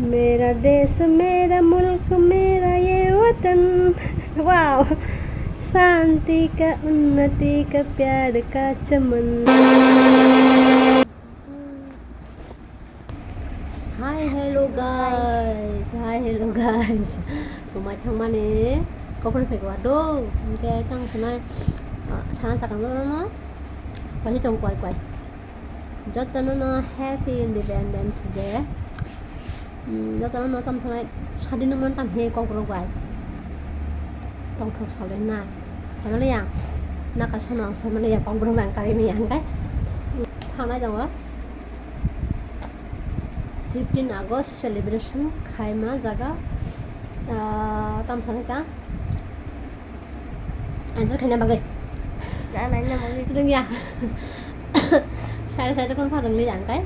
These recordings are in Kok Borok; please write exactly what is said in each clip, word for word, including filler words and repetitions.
मेरा देश, मेरा मुल्क, मेरा ये वतन। Wow. शांति का, उन्नति का, प्यार का चमन। Hi, hello, guys. Hi, hello, guys. Kumai thangmani kokor phego do. Hingke tang sanai, ah, sana sakang do no. Pasi tong kwai kwai. Jotono no Happy Independence Day. Hmm, jotono no tam sanai sadi no man tam he kok rok bai. Tong thok sale na. Samale ya. Na ka sono samale ya kok rok bang kari mi yang kai. Thanai dongo. Fifteen August celebration khaima jaga, ah, tam sanai ka. Answer khaina bagwi. Na, naina bagwi. Rwngya. Side side khun pha rwngli jang kai.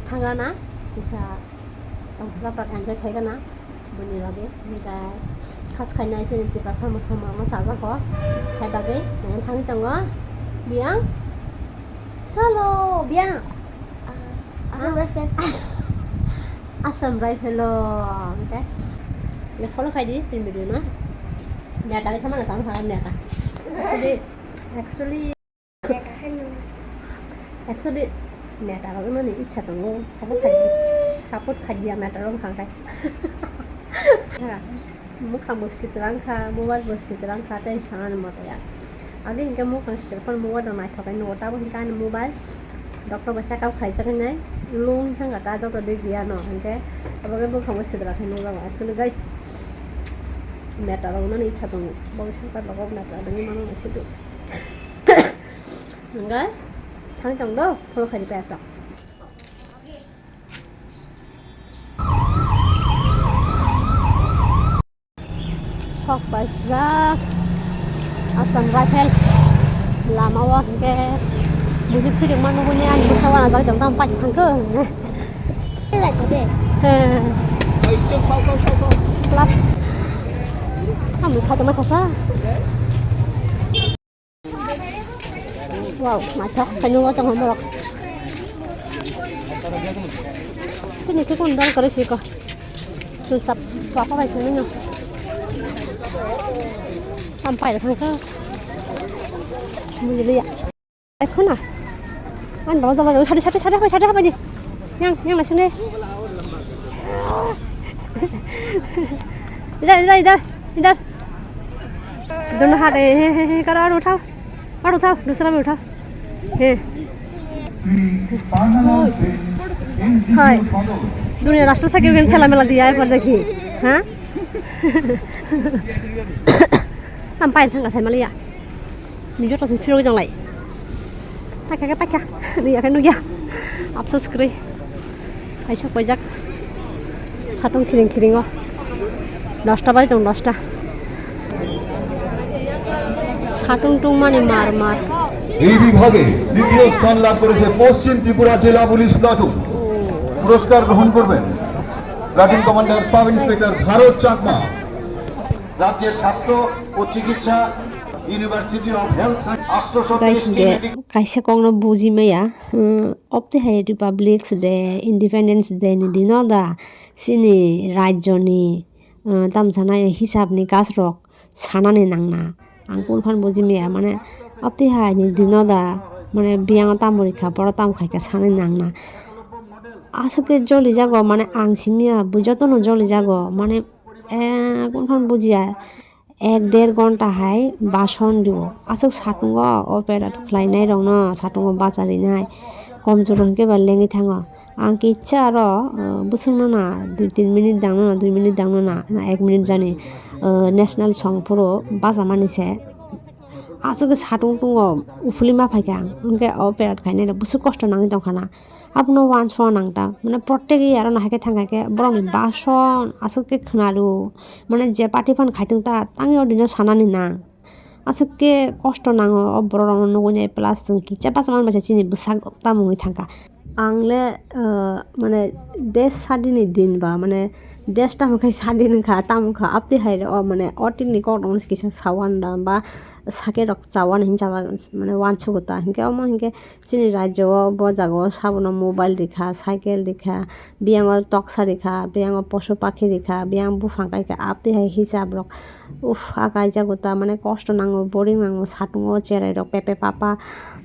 Thangrana kisa tongsa prak enjoy khaigana. Boni bagwi. Hingkha khas khaina ise ni tiprasa mosom rokno chajago. Hai bagwi nang thangwi tongo. Biyang. Cholo, biyang. Ah, Assam Rifle. Assam Rifle o, hingke le follow khaidi chini video no. Neta le thamana tamo kha neta. Actually, actually, actually, neta rok no ni ichha tongo, support khaidi, support khaidi ang neta rok khang khai. Mwkhang bo sitrang kha, mobile bo sitrang kha, tei sanani moto ya. Agi hingke mwkhang sitrang phano mobile rok naithok khe nukgo, tabuk hingke ani mobile doctor bai check up khaijak hinai lung thangkha ta joto digi ano, hingke abo khe mwkhang bo sitrang khe nukjago. Actually guys, neta rok nani icha tongo, bobiswt ta logo neta rok nani mano nai situ. Hingke thang tong do, phone khaidi pesa. Sok paijak Assam Rifle lama o hingke buji phirima nuguni ani bwsa wana jagoi tong tamo paithangkhe hwnwi. He. Club. Tamo khato ma khasa. Wow, naithok khaino o tongo borok. Sini khe kun dol kore siko. Chwng sap papa bai thangwi no. Tam pai thangkha. Mujiliya. Ai khuna. An bawa jaba sate sate sate habai sate habai di. Yang yang naising de. Idar idar idar idar. Dono ha de he he he karo aro uthao. Aro uthao, dusra mein uthao. He. Hai. Duniya rashtra thaki thela mela diya hai par dekhi. Ha? Tam pai thangkha thai maliya. Ni joto se phirogwi tonglai. Paikha khe paikha. Nukya khe nukya. Apsos kwrwi. Kaisa paijak. Satung khiring khiringo. Dosta bai tong dosta. Satung tungmani mar mar. এই বিভাগে দ্বিতীয় স্থান লাভ করেছে পশ্চিম ত্রিপুরা জেলা police platoon. পুরস্কার গ্রহণ করবেন platoon commander sub inspector Bharat Chakma. রাজ্যের স্বাস্থ্য ও চিকিৎসা ইউনিভার্সিটি অফ হেলথ আটশো Guys, hingke kaisa kokno buji maya, hmm, obtwi hai Republic Day, Independence Day ni dino da chini rajyoni, hmm, tamo sanai hisab ni kasrok sanani nangna. Ang kunu phano buji maya, mane obtwi hai ni dino da, mane biyang tamo rikha, boro tamo khaikha sanani nangna. Aswk khe joli jago, mane ang simiya, bui jotono joli jago, mane, eh, kunu phano bujiya. Ek der ghonta hai bason dio. Aswk satungo operate khlainai rokno, satungo bacharinai. Komjor hwnkhe ba lengwi thango. Ang kisa aro, uh, bwswkno na dui tin minute dangno na, dui minute dangno na, na ek minute jani, uh, national song phuru bachamani se. Aswk satung tungo uphuli ma phaikha ang. Hwnkhe operate khainai rok bwswk kosto nangwi tongkha na. Abono uansukna nang ta, mane, protect ya aro no hai khe thang kha khe borok ni bason aswk khe khwna rw, mane, je party phan khai thung ta tang yo dino sanani nang, aswk khe kosto nango o borok rok no nugui nai, plus chwng kisa bachama bai se chini bwsak tamo wngwi thang kha. Ang le, ah, mane, des sadini din ba, mane, des tamo khai sadini kha, tamo kha, apti hai re, o, mane, o tin ni kok rok no kisa sawan da ba, sake rok chawan hin chajak, mane, wansugo ta. Hinkhe omo hinkhe chini rajyo o bo jaga o sabono mobile rikha, cycle rikha, biyango toksa rikha, biyango posu pakhi rikha, biyang buphang kaikha, apti hai hisab rok. Uff, a kaijago ta, mane, kosto nango, boring nango, satungo cherai rok pepe papa.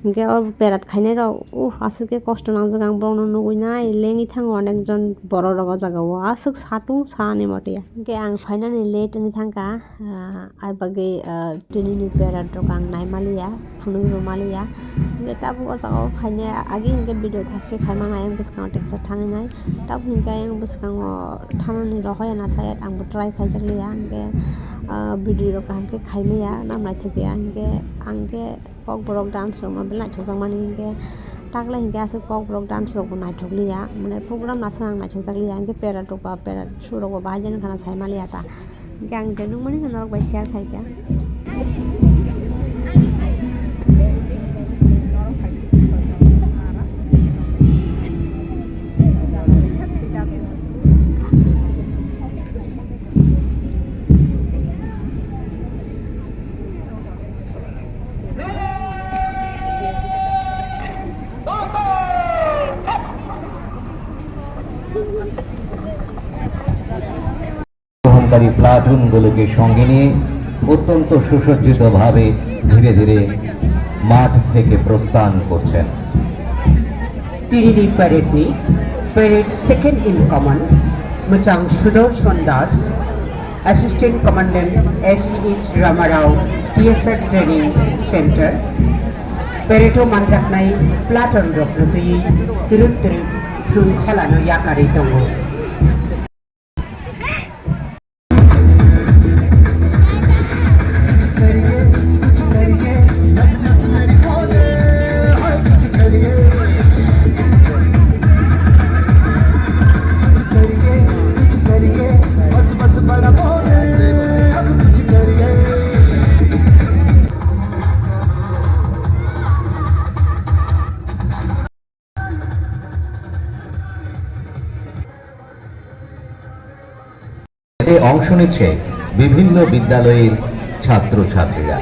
Hinkhe o berat khainai rok, uff, aswk khe kosto nangjak ang borokno nugui nai, lengwi thango onek jon borok rok o jaga o, aswk satung sa ani mote ya. Hinkhe ang phainani late wngwi thangkha, ah, ai bagwi, ah, tini ni berat rok ang nai maliya. Phunugwi bo maliya. Hinkhe tabuk o jaga o phainai agi hinkhe video thaske khaimano ayang bwskango teksa thangwi nai. Tabuk hinkhe ayang bwskango thanani rohoya na sayat ang bo try khaijak liya. Hinkhe, ah, video rok kaham khe khaimaya, nam naithok ya. Hinkhe ang khe kokborok dance rok no belai naithokjak mani hinkhe takla hinkhe aswk kokborok dance rok bo naithok liya. Mane program no aswk ang naithokjak liya. Hinkhe pera rok ba pera show rok bo bahai jani khana sai maliya ta. Hinkhe ang je nukmani norok bai share khaikha. বহনকারী প্লাটুনগুলোকে সঙ্গে নিয়ে অত্যন্ত সুসজ্জিতভাবে ধীরে ধীরে মাঠ থেকে প্রস্থান করছেন। Tini ni parade ni parade second in command Mwchang Sudarshan Das, Assistant Commandant S H Ramarao T S R Training Center, parade o manjaknai platoon rok no twiwi twrwk twrwk thung kholano yakarwi tongo. এতে অংশ নিচ্ছে বিভিন্ন বিদ্যালয়ের ছাত্রছাত্রীরা।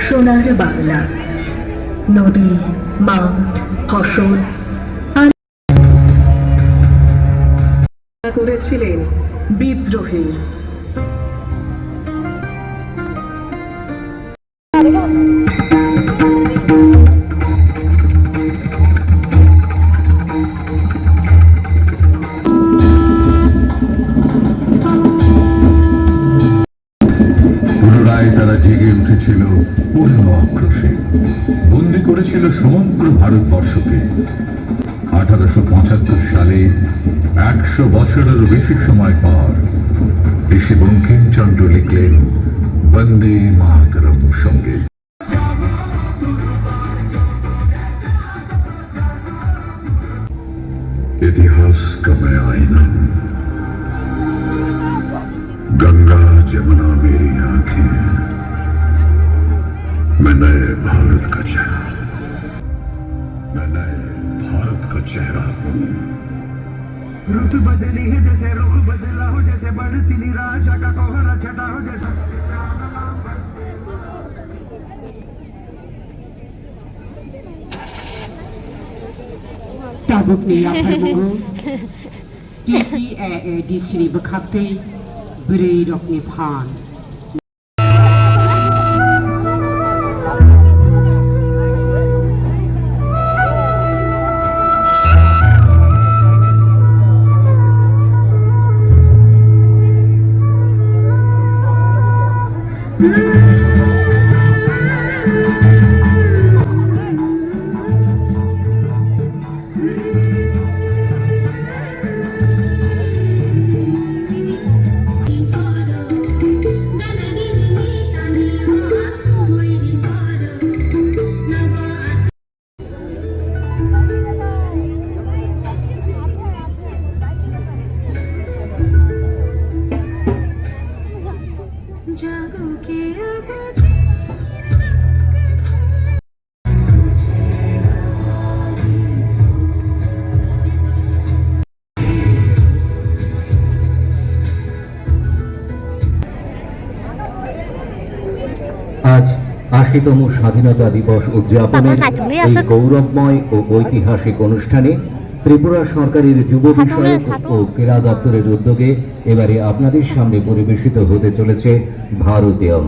সোনার বাংলা, নদী, মাঠ, ফসল আর করেছিলেন বিদ্রোহী। পুনরায় তারা জেগে উঠেছিল পুরনো আক্রোশে, বন্দি করেছিল সমগ্র ভারতবর্ষকে। আঠারোশো পঁচাত্তর সালে, একশো বছরেরও বেশি সময় পর, ঋষি বঙ্কিমচন্দ্র লিখলেন বন্দে মাতরম সঙ্গীত। इतिहास का मैं आईना हूँ। गंगा जमुना मेरी आंखें हैं। मैं नए भारत का चेहरा। मैं नए भारत का चेहरा हूँ। रुत बदली है जैसे रुख बदला हो, जैसे बढ़ती निराशा का कोहरा छटा हो, जैसे Tabukni yapharmungo T T A A D C ni bwkhaktwi bwrwi rokni phan. আশিতম স্বাধীনতা দিবস উদযাপনের এই গৌরবময় ও ঐতিহাসিক অনুষ্ঠানে ত্রিপুরা সরকারের যুব বিষয়ক ও ক্রীড়া দপ্তরের উদ্যোগে এবারে আপনাদের সামনে পরিবেশিত হতে চলেছে ভারতীয়ম।